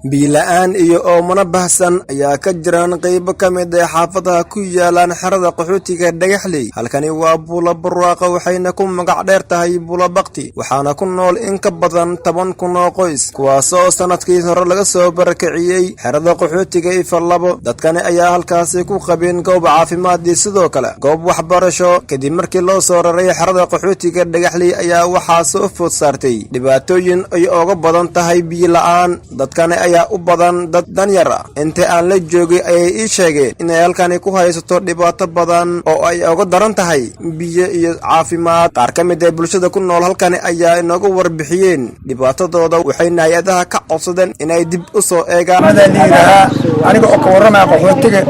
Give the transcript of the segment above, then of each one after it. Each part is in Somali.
Biyo-la'aan iyo oomana baahsan ayaa ka jiraan qaybo ka mid ah xaafadaha ku yaalaan xerada qaxootiga Dhagaxley. Halkani waa Buulo Barwaaqo, waxayna ku magac dheer tahay Buulo Bakti, waxaana ku nool in ka badan 10,000 oo qoys, kuwaasoo sanadkii hore laga soo barakiciyey xerada qaxootiga Ifo 2. Dadkani ayaa halkaasi ku qabeen goob caafimaad iyo sidoo kale goob waxbarasho. Kadib markii loo soo raray xerada qaxootiga Dhagaxley ayaa waxaa soo food saartay dhibaatooyin ay ooga badan tahay biyo la'aan. Dadkani ayaa u badan dad danyar ah. Inta aan la joogay ayay ii sheegeen inay halkani ku haysato dhibaato badan oo ay uga daran tahay biyo iyo caafimaad. Qaar ka mid ah bulshada ku nool halkani ayaa inooga warbixiyeen dhibaatadooda, waxayna hay-adaha ka codsadeen inay dib u soo eegaan. Layidhaahaa aniga oo ka warramaya qaxootiga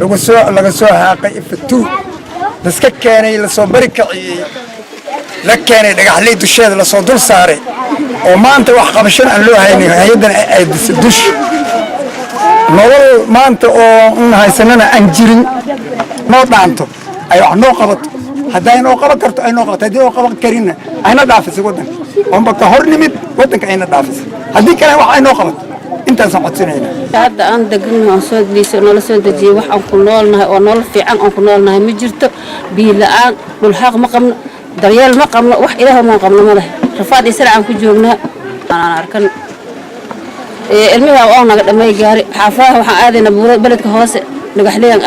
lagusoo laga soo haaqay Ifo 2, laska keenay, lasoo bari kaciyey, la keenay Dhagaxley dusheeda, lasoo dul saaray, oo maanta wax qabashana aan loo haynin, hay-addan ay disay dush nolol maanta oo un haysanana aan jirin. Noo dhaanto ay wax noo qabato. Hadday noo qaban karto, ay noo qabato. Haddii noo qaban karinna, ayna dhaafisay waddanka oonba ka hor nimid waddanka, ayna dhaafisay. Haddii kale wax ay noo qabato, intaasaan codsanayna. Hadda aan deganahay aan soo liisay, noola soo dejiyey, wax aan ku noolnahay oo nolol fiican aan ku noolnahay ma jirto. Biyo la'aan, dhulxaaq ma qabno, daryeel ma qabno, wax Ilaah maan qabno ma leh. Rafaad iyo sirac aan ku joognaa. Aan arkan ilmihi oo naga dhamay gaari. Xaafadaha waxaan aadaynaa buura beledka hoose Dhagaxleyan.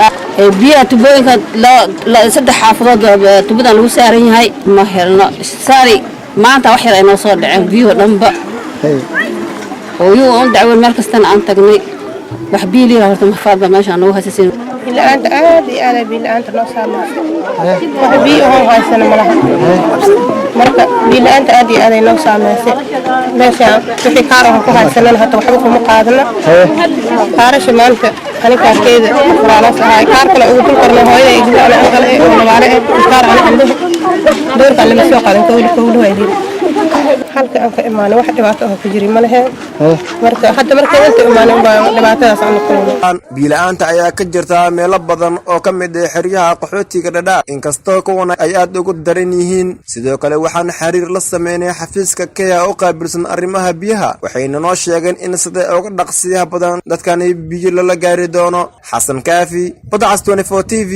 Biyaha tubooyinka saddex xaafadood tubadan lagu saaran yahay ma helno. Saari maanta wax yar ay noo soo dhaceen biyuhu dhanba hooyuu un dacweyn. Meel kastana aan tagnay, wax biyo liira horta mafaad baa meesha noogu haysasin. Biyo-la'aanta aad iyo aad ay biyo-la'aanta noo saameysay. Wax biyo ahoo haysana malaha. Marka biyo-la'aanta aad iyo aad ay noo saameysay. Meesha wixii kaar aho ku haysanana hata waxba kuma qaadana. Kaarasha maanta ani kaarkeyda furaanas ahaay, kaar kale ugu dul qornay hooyada iyo gabdho ana kale oo labaale eh kaar ana cambaha doorkaan lama soo qaadan. Kowli kowli waa yidhi halka aan ka imaanay wax dhibaato ah ku jiri ma leheen. Marka hadda markay inta imaanay unbaa dhibaatadaas aan la kulmay. Biyo-la'aanta ayaa ka jirta meelo badan oo ka mid ah xeryaha qaxootiga Dhadhaab, inkastoo kuwana ay aad ugu daran yihiin. Sidoo kale waxaan xiriir la sameynay xafiiska Kenya u qaabilsan arrimaha biyaha, waxayna noo sheegeen in sida uga dhaqsiyaha badan dadkani biyo lala gaari doono. Xasan Kaafi, Badcas 24 TV.